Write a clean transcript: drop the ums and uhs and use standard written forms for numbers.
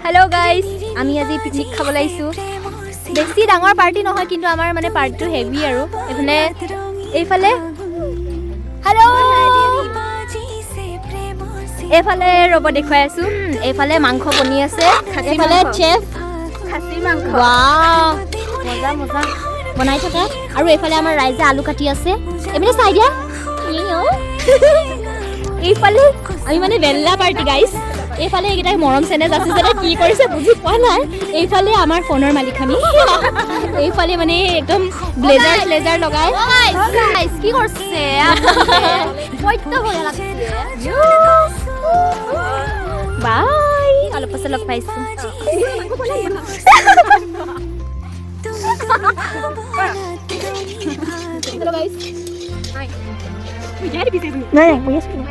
Hello' guys, আমি আজি picnic খাবলৈ আহিছোঁ। বেছি ডাঙৰ পাৰ্টি নহয়, কিন্তু আমাৰ মানে পাৰ্টিটো হেভি। আৰু এইফালে এইফালে, হেল্ল', এইফালে ৰ'ব, দেখুৱাই আছোঁ। এইফালে মাংস বনি আছে, এইফালে চেফ। খাচী মাংস। ৱাও, মজা মজা বনাই থকা। আৰু এইফালে আমাৰ ৰাইজে আলু কাটি আছে। এইপিনে চাই দিয়া। ই অ'। এইফালে আমি মানে বেল্লা পাৰ্টি গাইছ। এইফালে এইকেইটাই মৰম চেনেহ যাচিছে নে কি কৰিছে বুজি পোৱা নাই। এইফালে আমাৰ ফোনৰ মালিক আমি। এইফালে মানে একদম ব্লেজাৰ ব্লেজাৰ লগাই কি কৰিছে, বৈদ্য বঢ়িয়া লাগছে। বাই, অলপ পাছত লগ পাইছোঁ। হেল্ল' গাইছ। নাই, মই আছো।